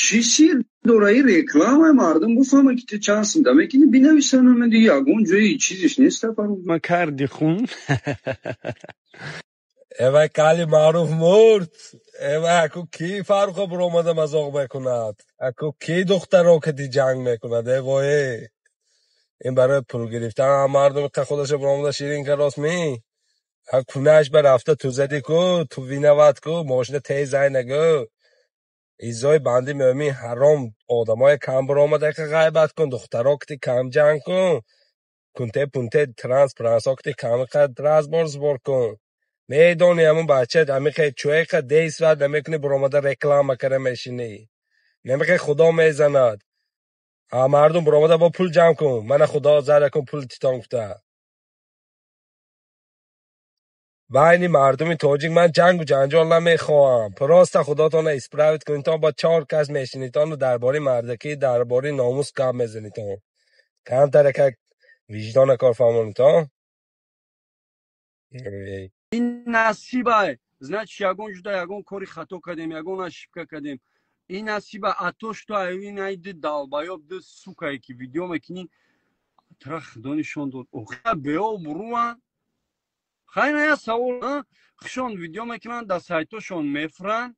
Чӣ сир дора ин реклама? Мардум бифаҳма, ки ту чанд сумда мекунӣ, бинависанаме дига, ягон ҷои чизиш нест. Ма карди хун. Эвай, кали маъруф мурд. Эвай, аку ки Фарруха биромада мазоқ мекунад? Аку ки духтаро кати ҷанг мекунад? Эвое, ин барои пул гирифтан мардум иқа худаша биромада ширин кард ми? Кунаш ба рафта ту зади ку, ту виноват ку, мошина тез зай нагӯ. Изои банди мӯмин ҳаром одамое кам биромада иқа ғайбат кун, духтаро кати кам ҷанг кун, кунте пунте транс прансо кати кам иқа разбор сбор кун. Медони, ҳамун бача амиқе чӯеқа действат намекунӣ, биромада реклама кара мешинӣ. Намехе худо мезанад. А мардум биромада бо пул ҷамъ кун. Мана худо зада кун пул титон гуфта. Байни мардуми тоҷик ман ҷангу ҷанҷол намехоҳам. Просто худотонро исправить кунитон, бо чор кас мешинитону дар бораи мардакӣ, дар бораи номус гап мезанитон. Камтарака виҷдона кор фаҳмонитон. Ин насибай, значит, ягон ҷуда ягон кори хато кардем, ягон ошибка кардем. Ин насиба, а то что айди долбоёб, ду сукае ки видео мекунӣ, тра худо нишон дод. Охи беобрӯан. Хайна, я савол: хушон видео мекунанд, дар сайтошон мефуранд,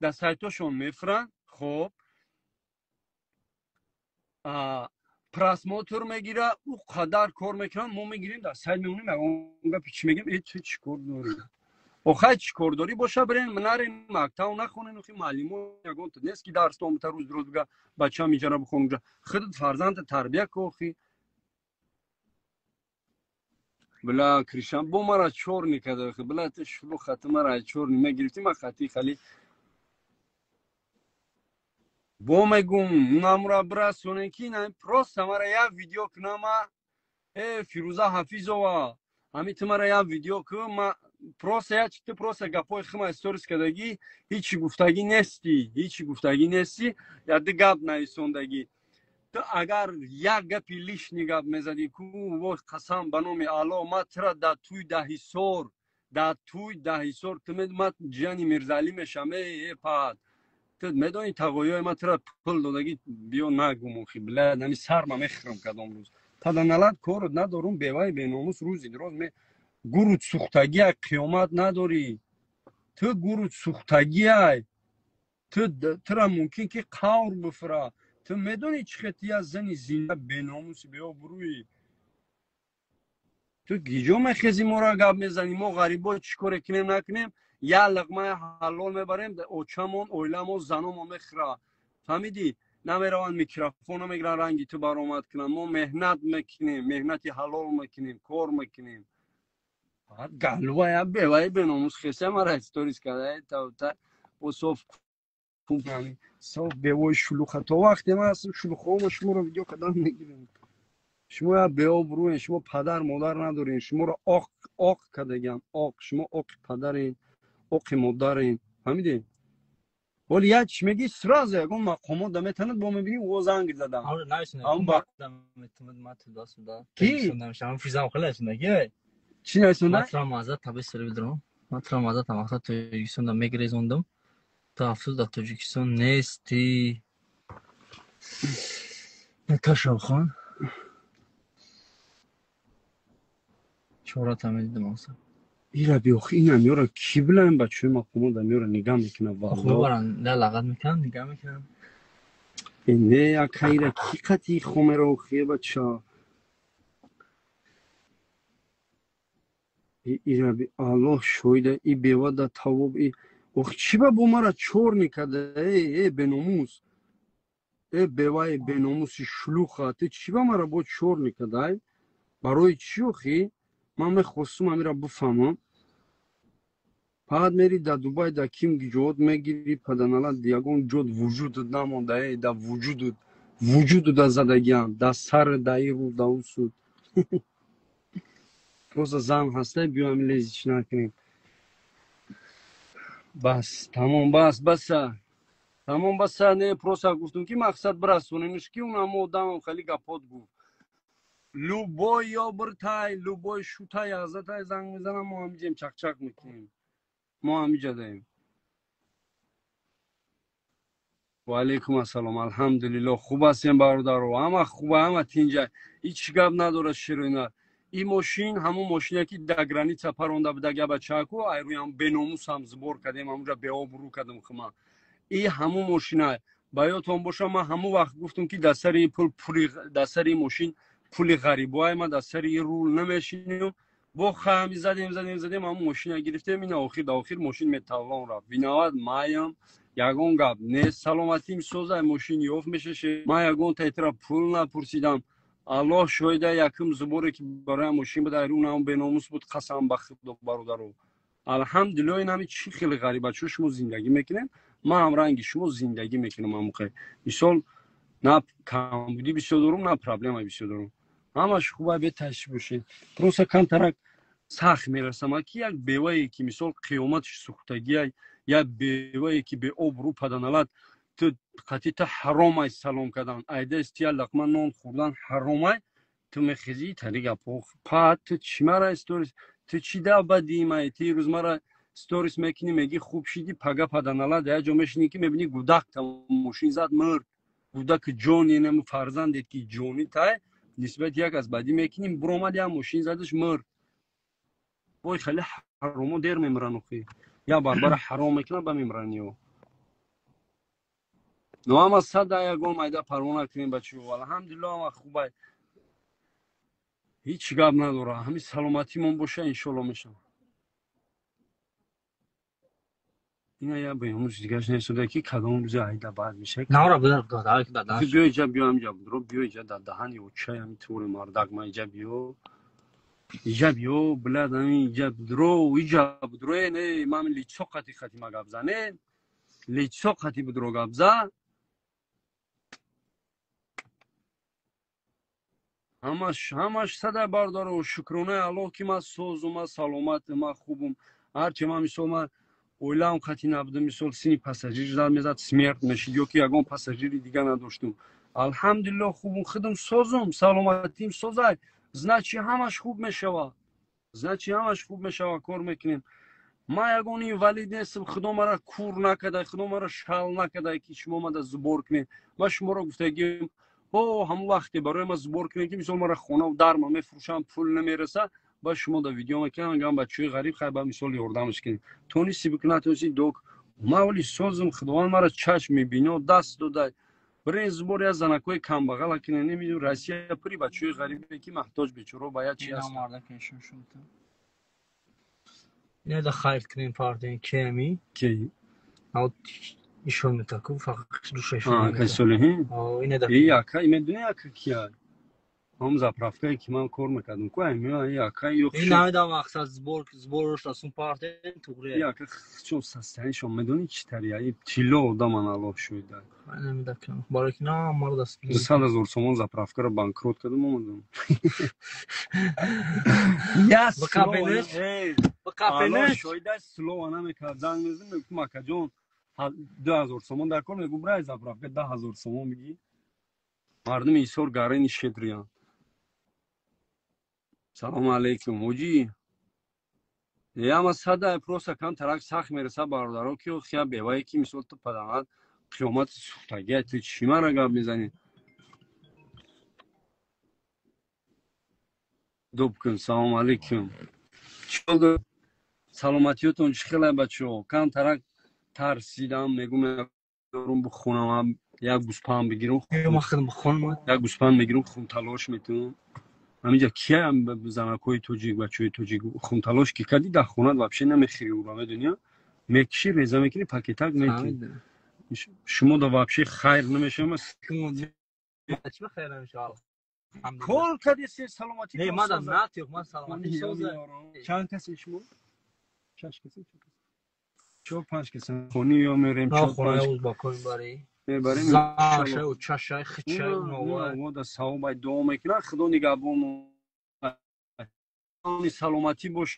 дар сайтошон мефуранд. Хоб, просмотр мегира, ӯ қадар кор мекунанд, мо мегирем, дар сайт мемонем, ягон гапи чӣ мегем? Э, ту чӣ кор дорӣ? Охай, чӣ кор дорӣ? Боша, бирен, нарен мактаб нахонен. Охи, муаллимо ягон нест, ки дарстон бита, рӯз рӯз бига бачаам иҷара бихон уҷа. Худат фарзанда тарбия ку. Охи, била кришан бо мара чёрный када. Била, ту шулу хати мара чёрный мегирифтӣ, ма хати хали бо мегум намура бирасонем, ки просто мара як видео кунама. Э, Фирӯза Ҳафизова, ҳами ту мара як видео ку, ма просто як ту просто гапҳои хима сторис кардагӣ, ҳичи гуфтагӣ нестӣ, ҳичи гуфтагӣ нестӣ, яды гап нависондагӣ. Ту агар як гапи лишний гап мезадӣ ку, во қасам ба номи Алло, ма тура дар тӯй Даҳисор, дар тӯй Даҳисор, ту ма ҷияни Мирзалӣ мешам. Э, пад, ту медонӣ, тағоёи ма тура пул додагӣ, биё нагум. Охи, била, нами сарма мехӯрам кадом рӯз. Таданалат корот надорум, беваи беномус, рӯзи дроз ме гурут сӯхтагиай, қиёмат надорӣ ту, гурут сӯхтагиай. Ту тура мумкин ки қавр бифура. Ту медонӣ, чӣ хел ту як зани зинда, беномуси, беобрӯӣ? Ту гиҷо мехези, моро гап мезанӣ? Мо ғарибо чӣ коре кунем, накунем, як луқмаи ҳалол мебарем, очамон, оиламон, заномон мехӯра. Фаҳмидӣ? Намераванд, микрофон намегиранд, ранги ту баромад кунанд. Мо меҳнат мекунем, меҳнати ҳалол мекунем, кор мекунем. Галвая беваи беномус хеса мара сторис карда, соф соф бевои шулуха. То вақте ман ҳастам, шулухаома шуморо видео кардан мегирем. Шумо як беобрӯен, шумо падар модар надорен, шуморо оқ оқ кардагиам, оқ. Шумо оқи падарен, оқи модарен, фаҳмидед? Вале як чӣ мегӣ, сразу ягон мақомот да метанад, бо мебинӣ, о, занг задам. Ки чӣ нависонда? Тоҷикистон мегрезондам, ту афсӯс, дар Тоҷикистон нестӣ. Ташабхон чората медидам аса. Ира биохи, инам ёра ки билаем, бачаҳои мақомот ам ёра нигаҳ мекунад. Валло лағат мекунанд, нигаҳ мекунанд. Не, ака, ира ки қати хомера? Охи, бача, ира Аллоҳ шоҳида, и бева да тавоб. И ох, чӣ ба бо мара чёрный карда? Э, беномус, э, беваи беномуси шлуха, ту чӣ ба мара бо чёрный кардай? Барои чӣ, охи? Ман мехостум амира бифаҳмам. Фақат мери дар Дубай, дар ким ҷоот мегирӣ, паданалат, ягон ҷот вуҷудат намонда. Э, дар вуҷудат, вуҷудуда задагиам, дар сар, дар ин рӯз, дар он суд. Просто зан ҳастай, биё, ами лези чӣ накунем. Бас, тамом, бас, баса, тамом, баса. Не, просто гуфтум, ки мақсад бирасонемш, ки он ҳама одамам хеле гапот гуфт. Любой ёбртай, любой шутай, азатай занг мезанам, мо ҳамиҷем, чақчақ мекунем, мо ҳамиҷа даем. Ва алайкум ассалом. Алҳамдулиллоҳ, хуб ҳастем бародаро, ҳама хуба, ҳама тинҷа, ҳеҷ гап надорад. Широинар, ин мошин ҳамон мошине ки дар граница паронда буда габачаку, айрӯям беномусам сбор кардем, ҳамонҷа беобрӯ кардам хума. И ҳамон мошина ба ёдтон боша, ман ҳамон вақт гуфтам ки дар сари пул пули дар сари мошин пули ғарибоай, ман дар сари ин рул намешинам. Бо хами задем, задем, задем, ҳамон мошина гирифтем. Ина охир дар охир мошин металлон рафт. Виноват маям, ягон гап нест, саломатим созай, мошин ёфт мешаше. Ман ягон тайтра пул напурсидам, Аллоҳ шоҳида. Якум сбор е ки барои мошин буда, айрунам беномус буд, қасам ба худо бародаро. Алҳамдулиллоҳ, ин ҳами чӣ хеле ғариба, чун шумо зиндагӣ мекунем, ман ҳам ранги шумо зиндагӣ мекунам. Ҳамоқе мисол на камбудӣ бисёр дорум, на проблема бисёр дорум, ҳамаш хуба, беташвиш бошед. Просто камтарак сахт мерасама ки як бевае ки мисол қиёматш сӯхтагия, як бевае ки беобрӯ паданалат, ту қати ту ҳаромай салом кардан, айдаст я лақма нон хӯрдан ҳаромай, ту мехезӣ тари гапҳо па. Ту чӣ мара сторис, ту чӣ да бадимай? Ти рӯз мара сторис мекунӣ, мегӣ хуб шидӣ, пага паданалат як ҷо мешинӣ ки мебинӣ гудак та мошин зад, мурд. Гудаки ҷони нему фарзандет ки ҷони тай нисбати як аз бадӣ мекунӣ, буромад як мошин задаш, мурд. Вой, хеле ҳаромо дер мемиран охи, я барбара ҳаром мекунан, ба мемиран ё. Ну ҳама сада ягон майда парво накунем бачаҳо. Алҳамдулиллоҳ, ҳама хубай, ҳеҷ гап надора, ҳамин саломатимон боша, иншоалло мешавад. Ина я беҳмуз дигаш несода ки кадом рӯзи айда баъд меша. Навра будар дар дар. Биё иҷа, биё ҳамиҷа будро, биё иҷа дар даҳани очай ҳами тури мардак ма иҷа биё, иҷа биё, блядь, ҳами иҷа будро, иҷа будро. Не, ман лицо қати қати ма гап зане, лицо қати будро гап за. Ҳамаш, ҳамаш сада бардоро, шукронаи Аллоҳ ки ман созум, ман саломатам, ман хубум. Ҳарчи ман мисол ман оилаам қати набудам, мисол сини пассажир зад мезад, смерть мешид, ё ки ягон пассажири дига надоштум. Алҳамдулиллоҳ, хубум, худам созум, саломатим созай, значит ҳамаш хуб мешавад, значит ҳамаш хуб мешавад, кор мекунем. Ман ягон инвалид нестам, худо мара кур накарда, худо мара шал накарда ки шумо мада сбор кунед. Ман шуморо гуфтагим о ҳамон вақте барои ман сбор кунед ки мисол мара хонаву дарма мефурӯшам, пул намераса, ба шумо да видео мекунам, гам бачаҳои ғариб, хай ба мисол ёрдамаш кунед, тонисти бикунад, тонисти док. Ман вале созум, худованд мара чашми бино даст дода. Бирен сбор я занакҳои камбағала кунед. Намедонам, Россия пури бачаҳои ғарибе ки маҳтоҷ бечоро ба як чи ҳаст. Ина да хайр кунем, фардин кеми. Ки? Ишон метаку фақат душаш. Ака Солиҳин? Ина да. И ака, медонӣ ака кия? Ҳам заправка е ки ман кор мекардам ку, ай ака ё. Ин намедам, мақсад сбор, сбор ш расун партен туғри. И ака чун состояние шон медонӣ чӣ тария? И тилло одаман, Аллоҳ шоҳида. Намедакам. Барои ки на маро даст. 200 000 сомон заправка ро банкрот кардам, омадам. Я Бақапенеш? Аллоҳ шоҳида, слова намекард. Занг мезадам, мегуфтам: акаҷон, 2000 сомон дар кор. Мегум: брай заправка, 10 000 сомон бигӣ. Мардуми Исор гарени щедрый ян. Салому алейкум, ҳоҷӣ. Яма сада, просто кам тарак сахт мереса бародаро ки хия бевае ки мисол ту паданат қиёмати сӯхтагия, ту чӣ мара гап мезанӣ? Дуб кун. Салому алейкум, саломатиётон чӣ хелай, бачаҳо? Кам тарак тарсидам, мегум бихонам, як гӯспанд бигирам, як гӯспанд мегирам, хунталош метунам. Ҳаминҷа кияам занакҳои тоҷик, бачаҳои тоҷик хунталош ки кардӣ, дар хонат вообще намехӯри ура, медонӣ, мекишӣ, реза мекунӣ, пакетак метӣ. Шумо да вообще хайр намешавам. Кор кардӣ, саломатӣ. Чанд касе шумо? Шаш касе, чор панҷ каса хони ё мерем? Мебарем. Савобай дуо мекунад, худо нигаҳбон, саломатӣ бош,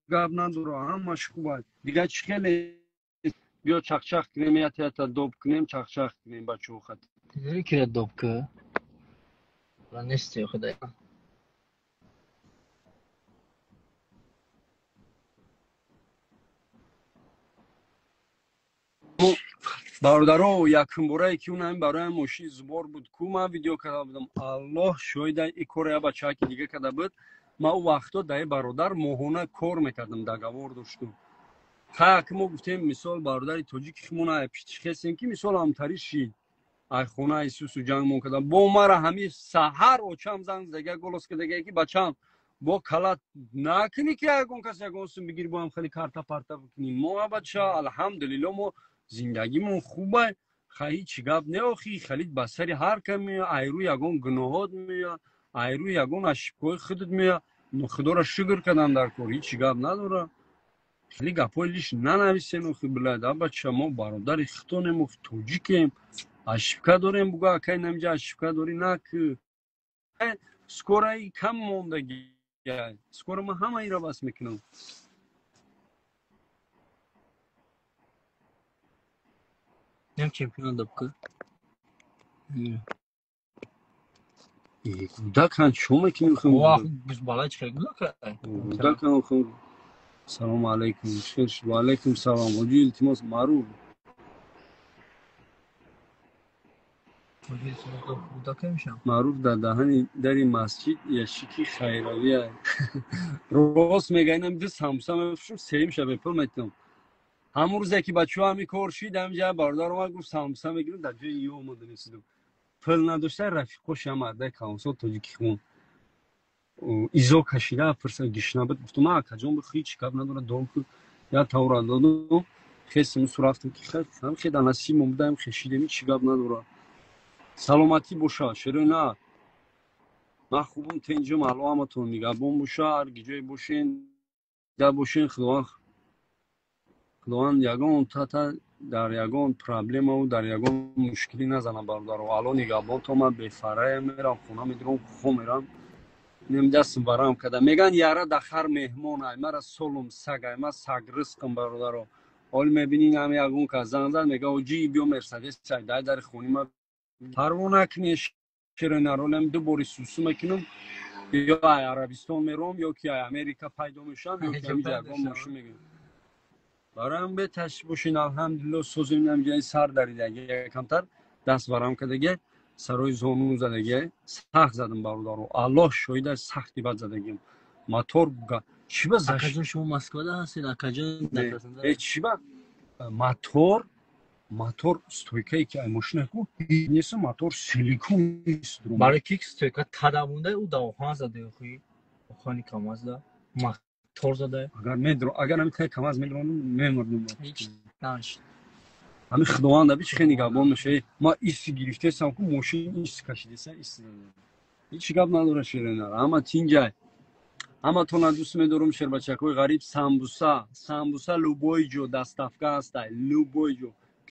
гап надора, ҳамаш хуб аст. Дигар чӣ хеле? Биё чақчақ кунем, ята доб кунем, чақчақ кунем, бачаҳо хат. Кира доб ка нести, худо. Бародаро, якумборае ки он ҳамин барои мошини зубор буд, ку ман видео карда будам. Аллоҳ шоҳида, и кора я бачаки дига карда буд. Ман ӯ вақто даи бародар моҳона кор мекардам, договор доштум. Хай, ки мо гуфтем, мисол, бародари тоҷики химона пиштиш хестем, ки мисол ҳамтари шид. Ай хона Исусу ҷангмон кардам. Бо мара ҳами саҳар очам занг зада, голос карда, ки бачам, бо калат накунӣ, ки ягон кас ягон сум бигирӣ, бо ҳам хеле карта парта бикунӣ. Мо, бача, алҳамдулилло, мо зиндагимон хуба, хай ҳичи гап не. Охи халид ба сари ҳар кам меоя, айрӯ ягон гуноҳот меоя, айрӯ ягон ошибкаҳои худат меоя. Но худоро шукр кардам, дар кор ҳичи гап надора. Хеле гапҳои лиш нанависен. Охи, блядь, а бача, мо бародари хитонем, охи тоҷикем, ошибка дорем. Буга, акай, намиҷа ошибка дорӣ, наки скоро и кам мондаги, скоро ман ҳама инро бас мекунам. Нем чемпион дабка. Гудакан чо мекунӣ? Вах, балай чӣ гудака? Гудакан. Салому алайкум. Хел шуд. Ва алайкум салом. Оҷи, илтимос, маъруф. Гудака мешам. Маъруф дар даҳани дари масҷид яшики хайравия. Рост мега, инам ду самбуса мефурӯшам, сеюм ша бепул метиҳам. Ҳамон рӯзе ки бачаҳо ҳами кор шид, ҳамҷа бародар омад, гуфт, самбуса мегирам, дар ҷои ё омада несидам. Пул надошта, рафиқош ҳам мардаи калонсол тоҷики хун изо кашида пурса, гишна буд. Гуфтам, акаҷон, бихӯ, ҳеҷ гап надорад, дом ку. Я тавра додум, хестим, су рафтем, ки хел хе дар насибмон будаем, хешидем, ҳеҷ гап надорад. Саломатӣ боша, шерои на, ман хубум, тенҷум, алло ҳаматон нигаҳбон боша, ҳар ҷое бошен, да бошен. Худованд ягон тата дар ягон проблемаву дар ягон мушкилӣ назанад. Бародаро, алло нигаҳбон. То ман бефарая мерам хона, медурам, хо мерам, нем дастм барам када. Меган, яра да хар меҳмон ай, мара солум саг ай, ма саг ризқм. Бародаро, ҳол мебинӣ, ҳам ягон кас занг зад, мега, оҷи, биё, мерседес ай дай дари хони ма. Парво накунӣ, шерои наролам, ду бори сусу мекунам, ё ай Арабистон мером, ё ки ай Америка пайдо мешавам, ё ки ҳамиҷа ягон мошин мегирам. Бароям беташш бошин. Алҳамдулилло, созем. Ҳамиҷаи сар даридаги, якамтар даст барам кадаги, сарои зону задаги, сахт задам. Бародаро, аллоҳ шоҳида, сахти бад задагим. Мотор чиба? Акаҷон, шумо Москвада ҳастед, акаҷон? Чиба мотор стойкае ки ай мошина ку нест, мотор силикон. Барои ки стойка тада монда, ӯ да оҳан зада, охи охани камазда мотор зада. Агар медро, агар ҳами таи камаз медрондум, мемурдум. Ҳами худованд аби чи хел нигаҳбон меша. Ма иси гирифтесам ку, мошин ис кашидеса, ис. Ҳеҷ гап надора, шеренар, ҳама тинҷай. Ҳаматона дӯст медорум, шербачакҳои ғариб. Самбуса, самбуса любой ҷо доставка ҳастай, любой ҷо.